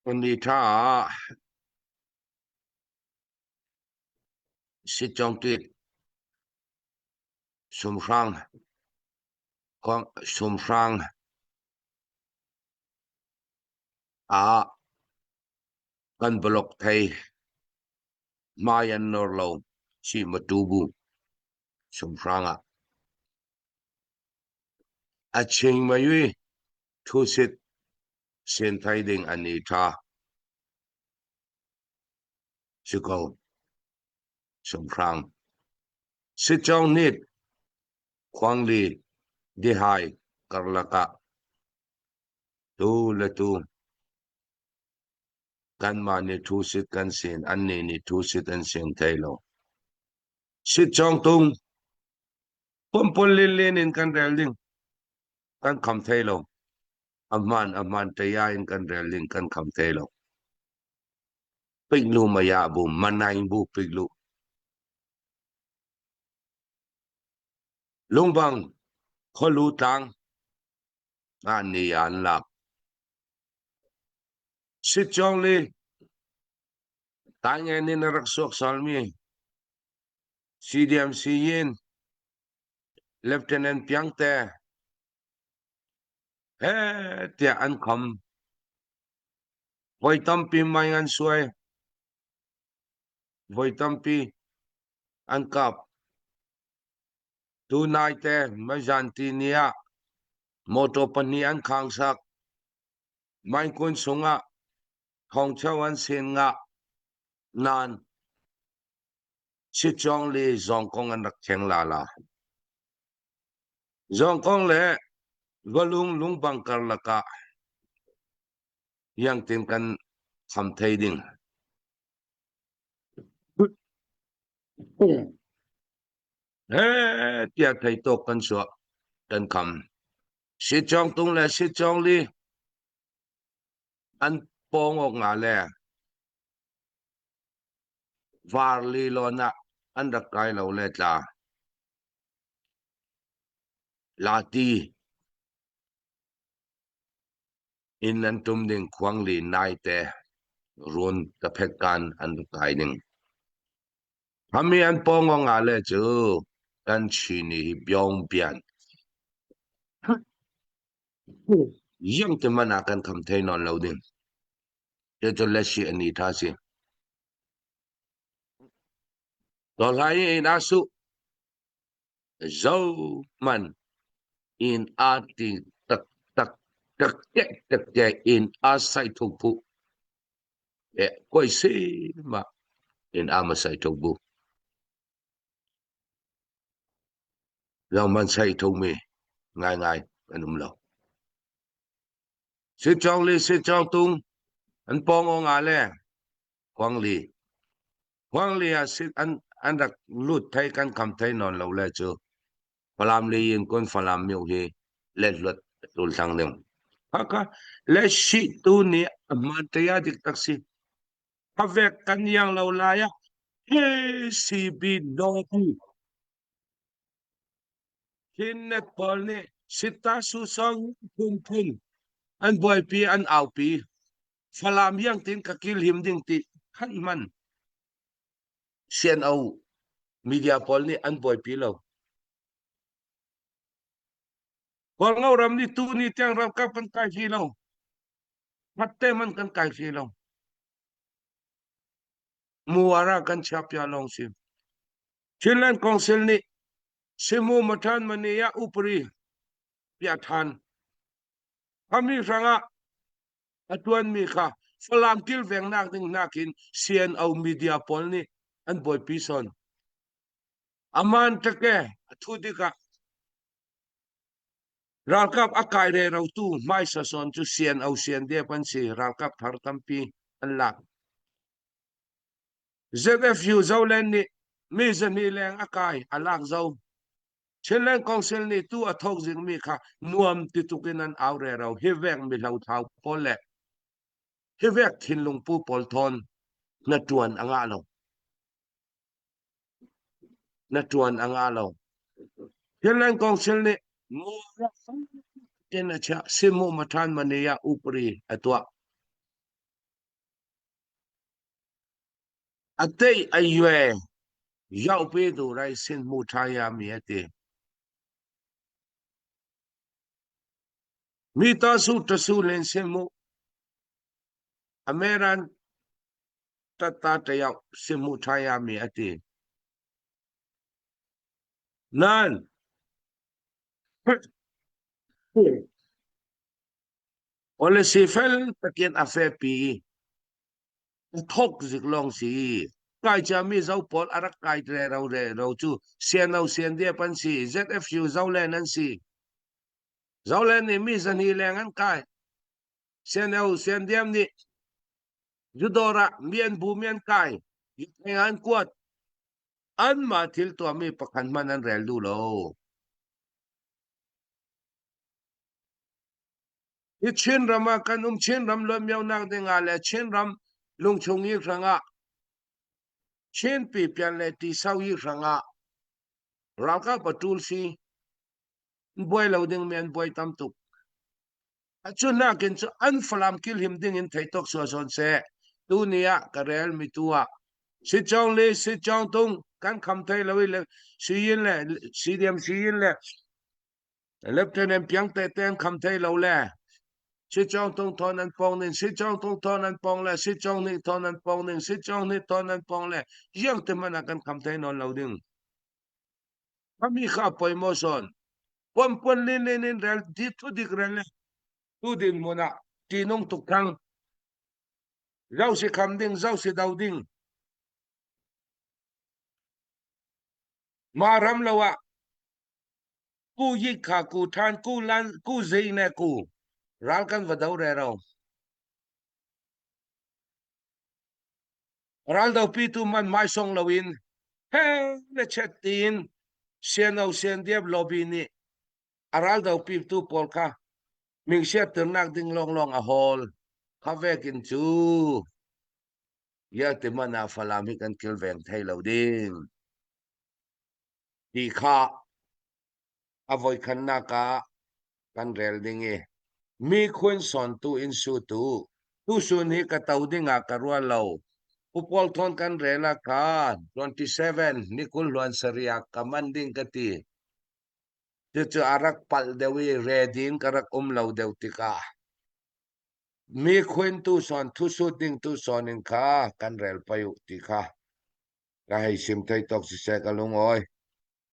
Ni tha ah Sitcawngtit sumhrang sumhrang ah kan blok thei hmai an nawr lo si matu bu sumhrang ah a ching mayui thusit sen thai ding an i tha si ko sumhrang sitcawng nit khuangli dihai karlak ah tu le tu kanmah nih thusit kan sin annih nih thusit an sin thei lo sitcawng tung pumpul lin in kan rel ding kan kham thei lo a hman a hman taya in kan rel ding kan kham thei lo pik lu maya bu manaing bu pik lu lungbang kholu tlang nga ni an lak Sitcawng li taingen in a rak suak salmi CDMC yin Lieutenant Piangte he tiah an kham. Voi tampi mei an suai. Voi tampi an kap. Tu naite Mazanti ni ah motor pahnih an khang sak. Maingkun chungah thongcheu an sin ngah nain Sitcawng le Zawngkong an rak thleng la la. Zawngkong le Valung lungbang karlak ah iangtin kan kham thei ding. He tiah thei tawk kan suah kan kham. Sitcawng tung le sitcawng li an pawng awk nga le var li lawn ah an rak kai lo le tla. Lati inn an tum ding khuang li nai te run ka phet kan an rak kai ding. Hami an pawng nga le cu kan chini hi byong pian. Yang te man ah kan kham thei non lo ding. Te cu le si ani tha si. To hlai in asu zo man in a ti tak tak tak tak tak tak in a sai thuk phu e koi si ma in a ma sai thuk bu lo man sai thuk mi ngai ngai an um lo si chong li si chong tung an pong o nga le Huang Li Huang Li ah an an rak lut thei kan kham thei non lo le cu Falam li in kun Falam mio hi le hlut tul thang ding haka le shi tu ni man te ya dik tak si havek kan yang lo la ya ACB no ku Chinnet pawl nih Sitta Su Song phun phun an buaipi an aupi Falam hiang tin ka kil him ding ti khan man CNO media pawl nih an buaipi lo. Kawlngo ram nih tu ni tiang ralkap kan kai hri lo. Khatte man kan kai hri lo. Muara kan chiapia long si. Chinland Council nih Simu Mathan Mania upri pia than. Hami hrangah a tuanmi kha Falam kilvengnak ding nakin CNO media pawl nih an buaipi sawn. Aman take a thu tikah ralkap a kai re rotu hmaisa sawn cu CNO CNDF an si ralkap thar tampi an lak. ZFU Zoland nih mi zahnih leng a kai a lak zo. Chinland Council nih tu a thok zingmi kha nuam ti tuk in an au rero hi vek mi hlothau pawl le hi vek thinlung pu pawl thawn na tuan a ngah lo na tuan a ngah lo Chinland Council nih tin a chia simu mathan mania upri a tuah. A tei a yue yau pe du rai sin mu tha ya mi a ti. Mi ta su ta su len sin mu. Ameran ta ta ta yau sin mu tha ya mi a ti. Nan Policy fel takin a fepi thok zik long si. Kai cha mi zo pawl a rak kai re ro re ro cu CNO CNDF an si ZFU Zoland an si. Zoland nih mi zahnih leng an kai. CNO CNDF nih Judor ah mi an bu mi an kai. An kuat. Anmah thil tuahmi pakhat hmanh an rel duh lo. Hi Chinram ah kan um Chinram luanmionak ding ah le Chinram lungchung i hrangah Chin pipian le tisau i hrangah ralkap a ṭul si buai lo ding mi an buai tam tuk. Cu nakin cu an Falam kilhim ding in thei tuk sua sawn seh. Tu ni ah ka rel mi tu ah Sicong le Sicong tung kan kham thei lo i le Siyin le CDM Siyin le Lieutenant Piang te te kham thei lo le Sicong tung thon an pong ning Sicong tung thon an pong le Sicong nih thon an pong ning Sicong nih thon an pong le yang te man ah kan kham thei non lo ding. Kami kha poi mo son. Pon pon lin lin in rel di thu dik rel le tu din mun ah ti nung tuk thang. Zau si kham ding, zau si do ding. Ma ram lo ah ku yi kha ku than ku lan ku zei ne ku ral kan va do re ro. Raldopi tu man mai song loin he le chet tiin CNO CNDF lobby nih a raldopi tu pawl kha mingsiat tirnak ding lawnglawng a hawl. Kha vekin cu ya ti man ah Falam hi kan kilveng thei lo ding. Ti kha a voikhatnak ah kan rel ding i mi khun sawntu in sutu tusun hi ka to ding ah ka rual lo. Pu Paul Thawn kan rel ah khan 27 ni kul hluan sarih ah ka man ding ka ti. Cucu a rak palh deuh i ready in ka rak um lo deuh tikah mi khun tu sawn thu sut ding tu sawn in kha kan rel pei u ti kha ka hei sim thei tawk siseh ka lungawi.